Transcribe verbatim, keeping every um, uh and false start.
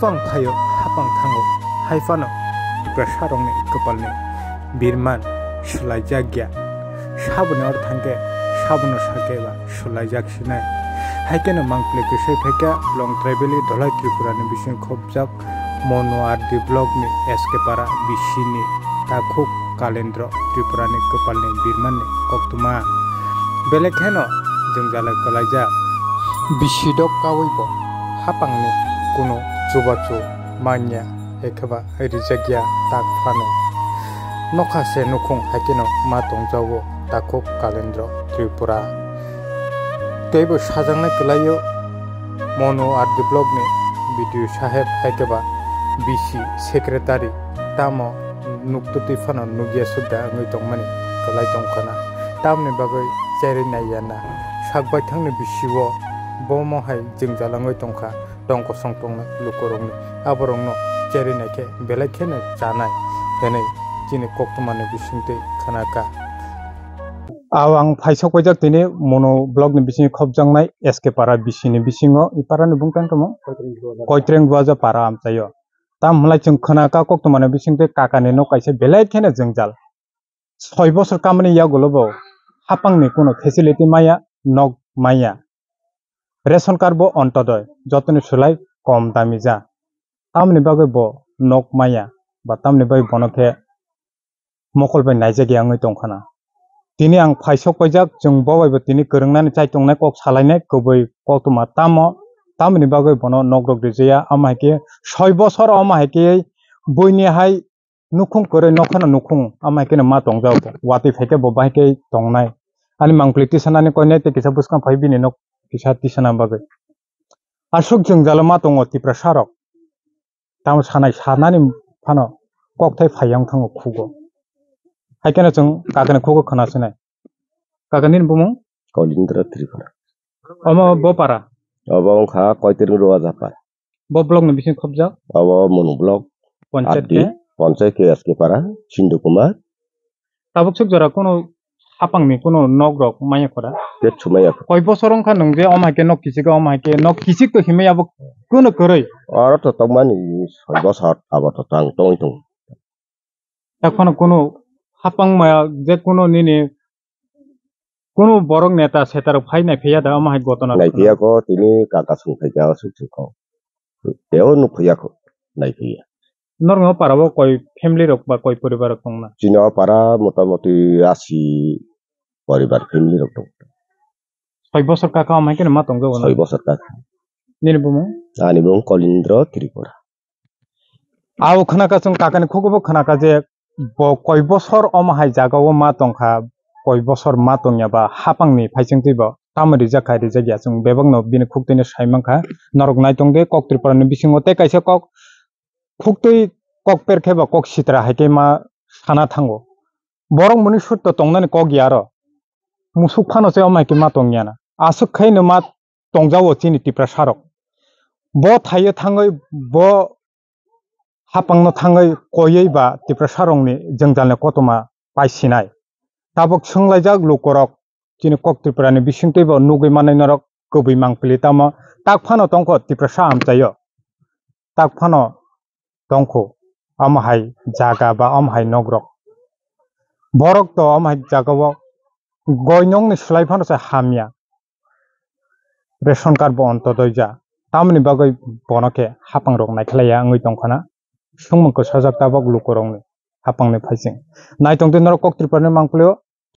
Hapang phaio, hapang thango, hai phano Tiprasarokni kwpalni birman swlaijakya. Saboni oro thangkhe sabono sakhe ba swlaijak sinai. Hai kheno mangpili kwsai phaikha Longtraibeli Dholai Tripurani bising khopjak Monu R D blockni S K Para bisini takhuk Kalendro Tripurani kwpalni birmanni koktwma. Belai kheno jwngjalo kwlaijak. Bisi dok kaui bo hapangni kunu chubachu manya ekheba rijakya tak phano. Nokha se nukhung hai kheno ma tongjago takhuk Kalendro Tripura. Teibo sajaknai kwlaio Monu R D blockni B D O saheb hai kheba B C secretary tamo nuktutwi phano nukya sukda wngwi tongmani kwlai tongkhana. Tamoni bagwi cherwi naiya na sak baithangni bisio bomo hai jwngjal wngwi tongkha tong kosong tongnai lukurokni. Aborokno cherwi naikhe belai kheno chanai hwnwi chini koktwmani bisingtwi khwnakha. Aw ang phaisok paijak tini Monu blockni bisingo khopjaknai S K Para bisini bisingo, i parani bungtang tongmo? Koitreng Duaja para amchaio. Tam hwnlai chwng khwnakha koktwmani bisingtwi kakani nok kaisa belai kheno jwngjal. Soi bosor kamani yagulo bo hapangni kunu facility maya, nok maya. Ration card bo Ontodoi, jotoni swlai kom dami ja. Tamoni bagwi bo nok maya, ba tamoni bagwi bono khe mokol bai naijak ya wngwi tongkhana. Tini ang phaisok paijak, chwng bo bai bo tini kwrwngnani chai tongnai, kok salainai kwbwi koktwma tamo, tamoni bagwi bono nok rok rijaya. Amo hai khe soi bosor, amo hai khe buini hai nukhung kwrwi nokhano nukhung, amo hai kheno ma tongjak, watwi phai khe bo bahai khe tongnai. Ani mangpili tisanani koinai tei kisa bwskang phai bini nok kisa tisana bagwi. Aswk jwngjalo ma tongo Tiprasa rok. Tamo sanai sanani phano kokthai phai wng thango khugo. Hai kheno chwng kakani khugo khwna sinai. Kaka nini bumung? Kolindra Tripura. Omo bo para? Obo wngkha Koitreng Ruaja para. Bo block ni bising khopjak? Obo Monu block. Panchayat Abdi, ke? Panchayat ke S K para, Sindu Kumar. Tabuk suk jora kono hapang ni kono nok rok maya khora? Ke chumaya. Koi bosor wngkha nung je omo hai ke nok kichik, omo hai ke nok kichik to himai abo kono kwrwi? Oro to tongmani soi bosor abo to tang tongwi tongo. Ekhon kono hapang maya je kono nini kono borok neta setarok phai nai phiya da omo hai gotona. Nai phiya ko tini kaka sung phai kha suk suk ko. Teo nuk phiya ko nai phiya. Norok no para o koi family rok ba koi poribar rok tongna? Chini o para motamoti asi poribar family rok tong. Soi bosor kaka omo hai khe ma tong jago na? Soi bosor kaka. Nini bumung? Ani bumung Kolindro Tripura. Abo khwnaka chwng kakani khukubo khwnaka je bo koi bosor omo hai jaga o ma tongkha, koi bosor ma tongya ba hapang ni phaising twi bo tamo rijak kha rijak ya chwng bebak no bini khuk twi no sai mankha. Norok nai tong de kok Tripura ni bisingo tei kaisa kok khuk twi kok per khe ba kok sitra hai khe ma sana thango. Borok muni sut to tongnani kok ya aro. Musuk phano se omo hai khe ma tong ya na. Aswk khai no ma tongjago chini Tiprasa rok. Bo thaio thangwi, bo hapangno thangwi koiwi ba Tiprasa rokni jwngjalni kothoma paisinai. Tabuk swnglaijak lukorok chini kok Tripura ni bisingtwi bo nugwi manai norok kwbwi mangpili tamo tak phano tongkho Tiprasa amchaio. Tak phano tongkho omo hai jaga ba omo hai nok rok. Borok to omo hai jaga o goi nok ni slai phano se hamya. Ration card bo Ontodoi ja. Tamoni bagwi bono khe hapang rok naikhlaiya wngwi tongkhana. Swngmung kwsajak tabok lukurokni hapangni phaising. Naitongdi norok kok Tripura ni mangpili o